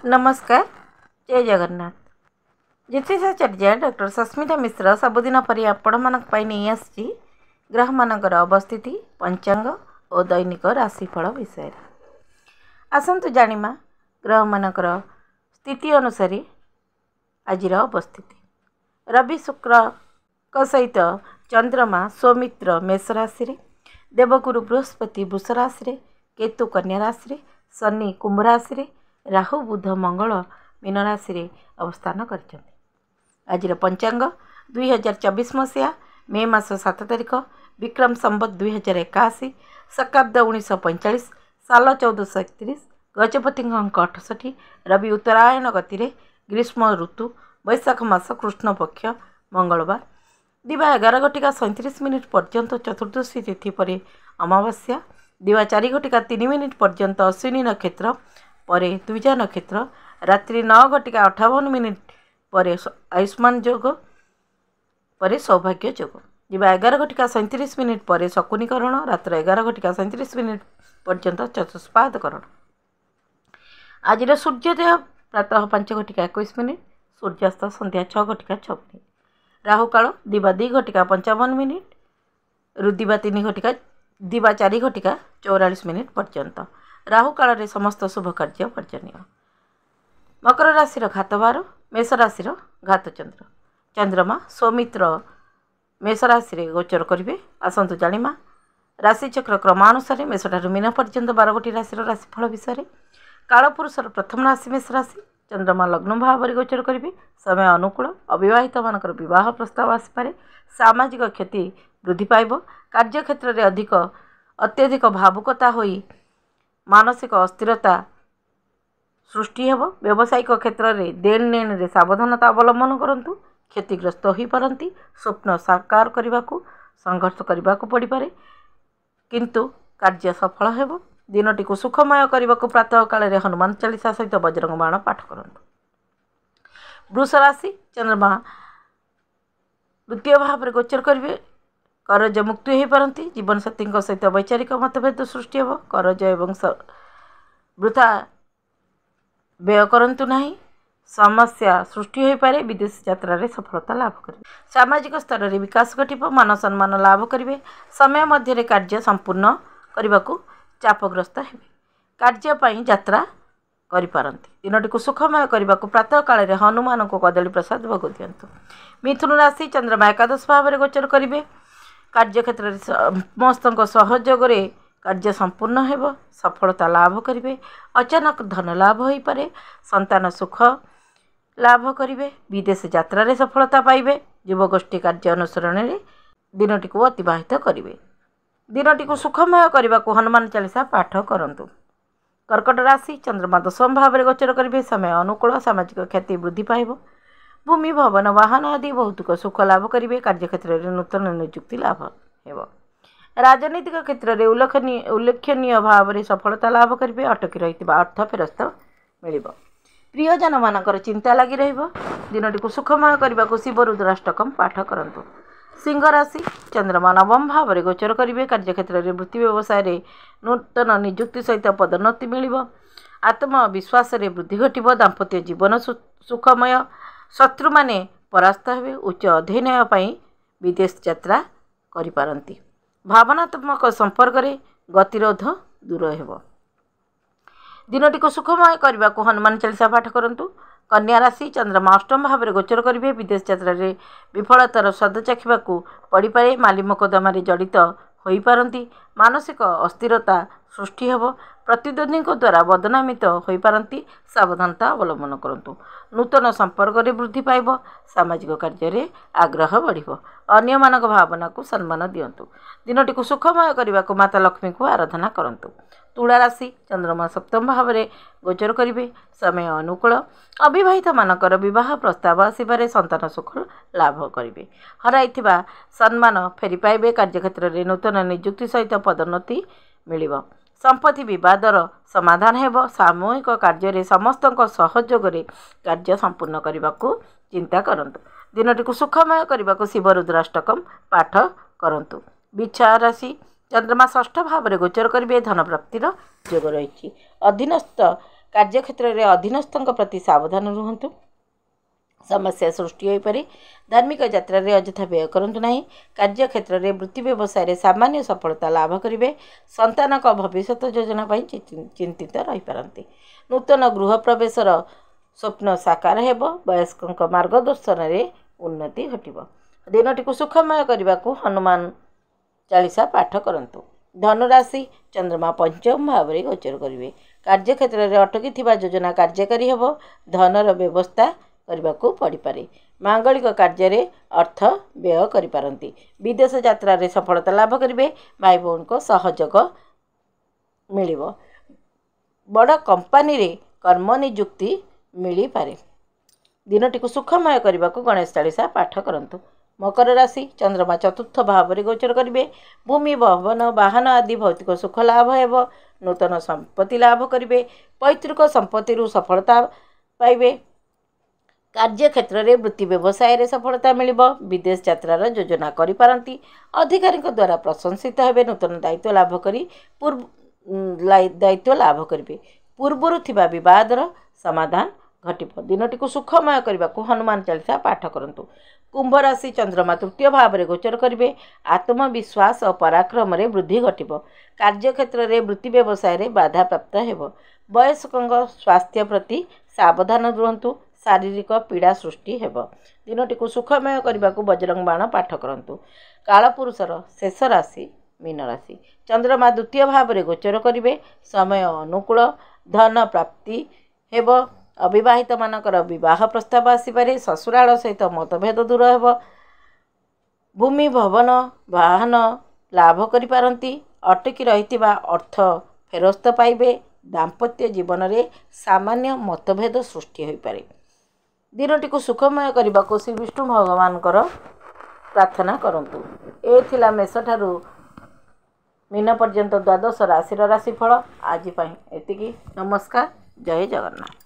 ନମସ୍କାର, ଜୟ ଜଗନ୍ନାଥ। ଜ୍ୟୋତିଷାଚାର୍ଯ୍ୟ ଡକ୍ଟର ସସ୍ମିତା ମିଶ୍ର ସବୁଦିନ ପରି ଆପଣମାନଙ୍କ ପାଇଁ ନେଇ ଆସିଛି ଗ୍ରହମାନଙ୍କର ଅବସ୍ଥିତି, ପଞ୍ଚାଙ୍ଗ ଓ ଦୈନିକ ରାଶିଫଳ ବିଷୟରେ। ଆସନ୍ତୁ ଜାଣିବା ଗ୍ରହମାନଙ୍କର ସ୍ଥିତି ଅନୁସାରେ ଆଜିର ଅବସ୍ଥିତି। ରବି ଶୁକ୍ରଙ୍କ ସହିତ ଚନ୍ଦ୍ରମା ସ୍ୱମିତ୍ର ମେଷ ରାଶିରେ, ଦେବଗୁରୁ ବୃହସ୍ପତି ବୃଷ ରାଶିରେ, କେତୁ କନ୍ୟା ରାଶିରେ, ଶନି କୁମ୍ଭ ରାଶିରେ, ରାହୁ ବୁଧ ମଙ୍ଗଳ ମୀନ ରାଶିରେ ଅବସ୍ଥାନ କରିଛନ୍ତି। ଆଜିର ପଞ୍ଚାଙ୍ଗ 2024 ମସିହା ମେ ମାସ 7 ତାରିଖ, ବିକ୍ରମ ସମ୍ବତ 2081, ଶକାବ୍ଦ 1945, ସାଲ 1431, ଗଜପତିଙ୍କ ଅଙ୍କ 68, ରବି ଉତ୍ତରାୟଣ ଗତିରେ, ଗ୍ରୀଷ୍ମ ଋତୁ, ବୈଶାଖ ମାସ କୃଷ୍ଣପକ୍ଷ, ମଙ୍ଗଳବାର, ଦିବା 11 ଘଟିକା 37 ମିନିଟ୍ ପର୍ଯ୍ୟନ୍ତ ଚତୁର୍ଦ୍ଦଶୀ ତିଥି ପରେ ଅମାବାସ୍ୟା, ଦିବା 4 ଘଟିକା 3 ମିନିଟ୍ ପର୍ଯ୍ୟନ୍ତ ଅଶ୍ୱିନୀ ନକ୍ଷତ୍ର ପରେ ଦ୍ୱିଜା ନକ୍ଷତ୍ର, ରାତ୍ରି 9 ଘଟିକା 58 ମିନିଟ୍ ପରେ ଆୟୁଷ୍ମାନ ଯୋଗ ପରେ ସୌଭାଗ୍ୟ ଯୋଗ, ଦିବା 11 ଘଟିକା 37 ମିନିଟ୍ ପରେ ଶକୁନୀକରଣ, ରାତ୍ର 11 ଘଟିକା 37 ମିନିଟ୍ ପର୍ଯ୍ୟନ୍ତ ଚତୁଷ୍ପାଦକରଣ। ଆଜିର ସୂର୍ଯ୍ୟୋଦୟ ପ୍ରାତଃ 5 ଘଟିକା 21 ମିନିଟ୍, ସୂର୍ଯ୍ୟାସ୍ତ ସନ୍ଧ୍ୟା 6 ଘଟିକା 6 ମିନିଟ୍। ରାହୁକାଳ ଦିବା 2 ଘଟିକା 55 ମିନିଟ୍ ରୁ ଦିବା 3 ଘଟିକା ଦିବା 4 ଘଟିକା 44 ମିନିଟ୍ ପର୍ଯ୍ୟନ୍ତ। ରାହୁକାଳରେ ସମସ୍ତ ଶୁଭ କାର୍ଯ୍ୟ ବର୍ଜନୀୟ। ମକର ରାଶିର ଘାତବାର, ମେଷ ରାଶିର ଘାତଚନ୍ଦ୍ର। ଚନ୍ଦ୍ରମା ସୌମିତ୍ର ମେଷ ରାଶିରେ ଗୋଚର କରିବେ। ଆସନ୍ତୁ ଜାଣିବା ରାଶିଚକ୍ର କ୍ରମାନୁସାରେ ମେଷଠାରୁ ମୀନ ପର୍ଯ୍ୟନ୍ତ 12 ଗୋଟି ରାଶିର ରାଶିଫଳ ବିଷୟରେ। କାଳପୁରୁଷର ପ୍ରଥମ ରାଶି ମେଷ ରାଶି। ଚନ୍ଦ୍ରମା ଲଗ୍ନ ଭାବରେ ଗୋଚର କରିବେ। ସମୟ ଅନୁକୂଳ। ଅବିବାହିତମାନଙ୍କର ବିବାହ ପ୍ରସ୍ତାବ ଆସିପାରେ। ସାମାଜିକ କ୍ଷତି ବୃଦ୍ଧି ପାଇବ। କାର୍ଯ୍ୟକ୍ଷେତ୍ରରେ ଅଧିକ ଅତ୍ୟଧିକ ଭାବୁକତା ହୋଇ ମାନସିକ ଅସ୍ଥିରତା ସୃଷ୍ଟି ହେବ। ବ୍ୟବସାୟିକ କ୍ଷେତ୍ରରେ ଦେଣ ନେଣରେ ସାବଧାନତା ଅବଲମ୍ବନ କରନ୍ତୁ, କ୍ଷତିଗ୍ରସ୍ତ ହୋଇପାରନ୍ତି। ସ୍ୱପ୍ନ ସାକାର କରିବାକୁ ସଂଘର୍ଷ କରିବାକୁ ପଡ଼ିପାରେ, କିନ୍ତୁ କାର୍ଯ୍ୟ ସଫଳ ହେବ। ଦିନଟିକୁ ସୁଖମୟ କରିବାକୁ ପ୍ରାତଃ କାଳରେ ହନୁମାନ ଚାଳିଶା ସହିତ ବଜରଙ୍ଗ ବାଣ ପାଠ କରନ୍ତୁ। ବୃଷ ରାଶି, ଚନ୍ଦ୍ରମା ଦ୍ୱିତୀୟ ଭାବରେ ଗୋଚର କରିବେ। କରଜ ମୁକ୍ତି ହୋଇପାରନ୍ତି। ଜୀବନସାଥୀଙ୍କ ସହିତ ବୈଚାରିକ ମତଭେଦ ସୃଷ୍ଟି ହେବ। କରଜ ଏବଂ ବୃଥା ବ୍ୟୟ କରନ୍ତୁ ନାହିଁ। ସମସ୍ୟା ସୃଷ୍ଟି ହୋଇପାରେ। ବିଦେଶ ଯାତ୍ରାରେ ସଫଳତା ଲାଭ କରିବେ। ସାମାଜିକ ସ୍ତରରେ ବିକାଶ ଘଟିବ। ମାନ ସମ୍ମାନ ଲାଭ କରିବେ। ସମୟ ମଧ୍ୟରେ କାର୍ଯ୍ୟ ସମ୍ପୂର୍ଣ୍ଣ କରିବାକୁ ଚାପଗ୍ରସ୍ତ ହେବେ। କାର୍ଯ୍ୟ ପାଇଁ ଯାତ୍ରା କରିପାରନ୍ତି। ଦିନଟିକୁ ସୁଖମୟ କରିବାକୁ ପ୍ରାତଃ କାଳରେ ହନୁମାନଙ୍କୁ କଦଳୀ ପ୍ରସାଦ ଭୋଗ ଦିଅନ୍ତୁ। ମିଥୁନ ରାଶି, ଚନ୍ଦ୍ରମା ଏକାଦଶ ଭାବରେ ଗୋଚର କରିବେ। କାର୍ଯ୍ୟକ୍ଷେତ୍ରରେ ସମସ୍ତଙ୍କ ସହଯୋଗରେ କାର୍ଯ୍ୟ ସମ୍ପୂର୍ଣ୍ଣ ହେବ। ସଫଳତା ଲାଭ କରିବେ। ଅଚାନକ ଧନ ଲାଭ ହୋଇପାରେ। ସନ୍ତାନ ସୁଖ ଲାଭ କରିବେ। ବିଦେଶ ଯାତ୍ରାରେ ସଫଳତା ପାଇବେ। ଯୁବଗୋଷ୍ଠୀ କାର୍ଯ୍ୟ ଅନୁସରଣରେ ଦିନଟିକୁ ଅତିବାହିତ କରିବେ। ଦିନଟିକୁ ସୁଖମୟ କରିବାକୁ ହନୁମାନ ଚାଳିଶା ପାଠ କରନ୍ତୁ। କର୍କଟ ରାଶି, ଚନ୍ଦ୍ରମା ଦଶମ ଭାବରେ ଗୋଚର କରିବେ। ସମୟ ଅନୁକୂଳ। ସାମାଜିକ ଖ୍ୟାତି ବୃଦ୍ଧି ପାଇବ। ଭୂମି, ଭବନ, ବାହନ ଆଦି ଭୌତିକ ସୁଖ ଲାଭ କରିବେ। କାର୍ଯ୍ୟକ୍ଷେତ୍ରରେ ନୂତନ ନିଯୁକ୍ତି ଲାଭ ହେବ। ରାଜନୈତିକ କ୍ଷେତ୍ରରେ ଉଲ୍ଲେଖନୀୟ ଭାବରେ ସଫଳତା ଲାଭ କରିବେ। ଅଟକି ରହିଥିବା ଅର୍ଥ ଫେରସ୍ତ ମିଳିବ। ପ୍ରିୟଜନମାନଙ୍କର ଚିନ୍ତା ଲାଗି ରହିବ। ଦିନଟିକୁ ସୁଖମୟ କରିବାକୁ ଶିବ ରୁଦ୍ରାଷ୍ଟକମ ପାଠ କରନ୍ତୁ। ସିଂହ ରାଶି, ଚନ୍ଦ୍ରମା ନବମ ଭାବରେ ଗୋଚର କରିବେ। କାର୍ଯ୍ୟକ୍ଷେତ୍ରରେ ବୃତ୍ତି ବ୍ୟବସାୟରେ ନୂତନ ନିଯୁକ୍ତି ସହିତ ପଦୋନ୍ନତି ମିଳିବ। ଆତ୍ମବିଶ୍ୱାସରେ ବୃଦ୍ଧି ଘଟିବ। ଦାମ୍ପତ୍ୟ ଜୀବନ ସୁଖମୟ। ଶତ୍ରୁମାନେ ପରାସ୍ତ ହେବେ। ଉଚ୍ଚ ଅଧ୍ୟୟନ ପାଇଁ ବିଦେଶ ଯାତ୍ରା କରିପାରନ୍ତି। ଭାବନାତ୍ମକ ସମ୍ପର୍କରେ ଗତିରୋଧ ଦୂର ହେବ। ଦିନଟିକୁ ସୁଖମୟ କରିବାକୁ ହନୁମାନ ଚାଳିଶା ପାଠ କରନ୍ତୁ। କନ୍ୟା ରାଶି, ଚନ୍ଦ୍ରମା ଅଷ୍ଟମ ଭାବରେ ଗୋଚର କରିବେ। ବିଦେଶ ଯାତ୍ରାରେ ବିଫଳତାର ସ୍ୱାଦ ଚାଖିବାକୁ ପଡ଼ିପାରେ। ମାଲି ମୋକଦ୍ଦମାରେ ଜଡ଼ିତ ହୋଇପାରନ୍ତି। ମାନସିକ ଅସ୍ଥିରତା ସୃଷ୍ଟି ହେବ। ପ୍ରତିଦ୍ୱନ୍ଦ୍ୱୀଙ୍କ ଦ୍ୱାରା ବଦନାମିତ ହୋଇପାରନ୍ତି। ସାବଧାନତା ଅବଲମ୍ବନ କରନ୍ତୁ। ନୂତନ ସମ୍ପର୍କରେ ବୃଦ୍ଧି ପାଇବ। ସାମାଜିକ କାର୍ଯ୍ୟରେ ଆଗ୍ରହ ବଢ଼ିବ। ଅନ୍ୟମାନଙ୍କ ଭାବନାକୁ ସମ୍ମାନ ଦିଅନ୍ତୁ। ଦିନଟିକୁ ସୁଖମୟ କରିବାକୁ ମାତା ଲକ୍ଷ୍ମୀଙ୍କୁ ଆରାଧନା କରନ୍ତୁ। ତୁଳା ରାଶି, ଚନ୍ଦ୍ରମା ସପ୍ତମ ଭାବରେ ଗୋଚର କରିବେ। ସମୟ ଅନୁକୂଳ। ଅବିବାହିତମାନଙ୍କର ବିବାହ ପ୍ରସ୍ତାବ ଆସିବାରେ ସନ୍ତାନ ସୁଖ ଲାଭ କରିବେ। ହରାଇଥିବା ସମ୍ମାନ ଫେରି ପାଇବେ। କାର୍ଯ୍ୟକ୍ଷେତ୍ରରେ ନୂତନ ନିଯୁକ୍ତି ସହିତ ପଦୋନ୍ନତି ମିଳିବ। ସମ୍ପତ୍ତି ବିବାଦର ସମାଧାନ ହେବ। ସାମୂହିକ କାର୍ଯ୍ୟରେ ସମସ୍ତଙ୍କ ସହଯୋଗରେ କାର୍ଯ୍ୟ ସମ୍ପୂର୍ଣ୍ଣ କରିବାକୁ ଚିନ୍ତା କରନ୍ତୁ। ଦିନଟିକୁ ସୁଖମୟ କରିବାକୁ ଶିବ ରୁଦ୍ରାଷ୍ଟକମ ପାଠ କରନ୍ତୁ। ବିଛା ରାଶି, ଚନ୍ଦ୍ରମା ଷଷ୍ଠ ଭାବରେ ଗୋଚର କରିବେ। ଧନପ୍ରାପ୍ତିର ଯୋଗ ରହିଛି। ଅଧୀନସ୍ଥ କାର୍ଯ୍ୟକ୍ଷେତ୍ରରେ ଅଧୀନସ୍ଥଙ୍କ ପ୍ରତି ସାବଧାନ ରୁହନ୍ତୁ। ସମସ୍ୟା ସୃଷ୍ଟି ହୋଇପାରେ। ଧାର୍ମିକ ଯାତ୍ରାରେ ଅଯଥା ବ୍ୟୟ କରନ୍ତୁ ନାହିଁ। କାର୍ଯ୍ୟକ୍ଷେତ୍ରରେ ବୃତ୍ତି ବ୍ୟବସାୟରେ ସାମାନ୍ୟ ସଫଳତା ଲାଭ କରିବେ। ସନ୍ତାନଙ୍କ ଭବିଷ୍ୟତ ଯୋଜନା ପାଇଁ ଚିନ୍ତିତ ରହିପାରନ୍ତି। ନୂତନ ଗୃହ ପ୍ରବେଶର ସ୍ୱପ୍ନ ସାକାର ହେବ। ବୟସ୍କଙ୍କ ମାର୍ଗଦର୍ଶନରେ ଉନ୍ନତି ଘଟିବ। ଦିନଟିକୁ ସୁଖମୟ କରିବାକୁ ହନୁମାନ ଚାଳିଶା ପାଠ କରନ୍ତୁ। ଧନୁରାଶି, ଚନ୍ଦ୍ରମା ପଞ୍ଚମ ଭାବରେ ଗୋଚର କରିବେ। କାର୍ଯ୍ୟକ୍ଷେତ୍ରରେ ଅଟକି ଥିବା ଯୋଜନା କାର୍ଯ୍ୟକାରୀ ହେବ। ଧନର ବ୍ୟବସ୍ଥା କରିବାକୁ ପଡ଼ିପାରେ। ମାଙ୍ଗଳିକ କାର୍ଯ୍ୟରେ ଅର୍ଥ ବ୍ୟୟ କରିପାରନ୍ତି। ବିଦେଶ ଯାତ୍ରାରେ ସଫଳତା ଲାଭ କରିବେ। ଭାଇ ଭଉଣୀଙ୍କ ସହଯୋଗ ମିଳିବ। ବଡ଼ କମ୍ପାନୀରେ କର୍ମନିଯୁକ୍ତି ମିଳିପାରେ। ଦିନଟିକୁ ସୁଖମୟ କରିବାକୁ ଗଣେଶ ଚାଳିଶା ପାଠ କରନ୍ତୁ। ମକର ରାଶି, ଚନ୍ଦ୍ରମା ଚତୁର୍ଥ ଭାବରେ ଗୋଚର କରିବେ। ଭୂମି, ଭବନ, ବାହନ ଆଦି ଭୌତିକ ସୁଖ ଲାଭ ହେବ। ନୂତନ ସମ୍ପତ୍ତି ଲାଭ କରିବେ। ପୈତୃକ ସମ୍ପତ୍ତିରୁ ସଫଳତା ପାଇବେ। କାର୍ଯ୍ୟକ୍ଷେତ୍ରରେ ବୃତ୍ତି ବ୍ୟବସାୟରେ ସଫଳତା ମିଳିବ। ବିଦେଶ ଯାତ୍ରାର ଯୋଜନା କରିପାରନ୍ତି। ଅଧିକାରୀଙ୍କ ଦ୍ୱାରା ପ୍ରଶଂସିତ ହେବେ। ନୂତନ ଦାୟିତ୍ୱ ଲାଭ କରି ପୂର୍ବ ଦାୟିତ୍ୱ ଲାଭ କରିବେ। ପୂର୍ବରୁ ଥିବା ବିବାଦର ସମାଧାନ ଘଟିବ। ଦିନଟିକୁ ସୁଖମୟ କରିବାକୁ ହନୁମାନ ଚାଳିଶା ପାଠ କରନ୍ତୁ। କୁମ୍ଭ ରାଶି, ଚନ୍ଦ୍ରମା ତୃତୀୟ ଭାବରେ ଗୋଚର କରିବେ। ଆତ୍ମବିଶ୍ୱାସ ଓ ପରାକ୍ରମରେ ବୃଦ୍ଧି ଘଟିବ। କାର୍ଯ୍ୟକ୍ଷେତ୍ରରେ ବୃତ୍ତି ବ୍ୟବସାୟରେ ବାଧାପ୍ରାପ୍ତ ହେବ। ବୟସ୍କଙ୍କ ସ୍ୱାସ୍ଥ୍ୟ ପ୍ରତି ସାବଧାନ ରୁହନ୍ତୁ। ଶାରୀରିକ ପୀଡ଼ା ସୃଷ୍ଟି ହେବ। ଦିନଟିକୁ ସୁଖମୟ କରିବାକୁ ବଜରଙ୍ଗ ବାଣ ପାଠ କରନ୍ତୁ। କାଳପୁରୁଷର ଶେଷ ରାଶି ମୀନ ରାଶି, ଚନ୍ଦ୍ରମା ଦ୍ୱିତୀୟ ଭାବରେ ଗୋଚର କରିବେ। ସମୟ ଅନୁକୂଳ, ଧନ ପ୍ରାପ୍ତି ହେବ। ଅବିବାହିତମାନଙ୍କର ବିବାହ ପ୍ରସ୍ତାବ ଆସିପାରେ। ଶ୍ୱଶୁରାଳ ସହିତ ମତଭେଦ ଦୂର ହେବ। ଭୂମି, ଭବନ, ବାହନ ଲାଭ କରିପାରନ୍ତି। ଅଟକି ରହିଥିବା ଅର୍ଥ ଫେରସ୍ତ ପାଇବେ। ଦାମ୍ପତ୍ୟ ଜୀବନରେ ସାମାନ୍ୟ ମତଭେଦ ସୃଷ୍ଟି ହୋଇପାରେ। ଦିନଟିକୁ ସୁଖମୟ କରିବାକୁ ଶ୍ରୀ ବିଷ୍ଣୁ ଭଗବାନଙ୍କର ପ୍ରାର୍ଥନା କରନ୍ତୁ। ଏ ଥିଲା ମେଷଠାରୁ ମୀନ ପର୍ଯ୍ୟନ୍ତ ଦ୍ୱାଦଶ ରାଶିର ରାଶିଫଳ। ଆଜି ପାଇଁ ଏତିକି। ନମସ୍କାର, ଜୟ ଜଗନ୍ନାଥ।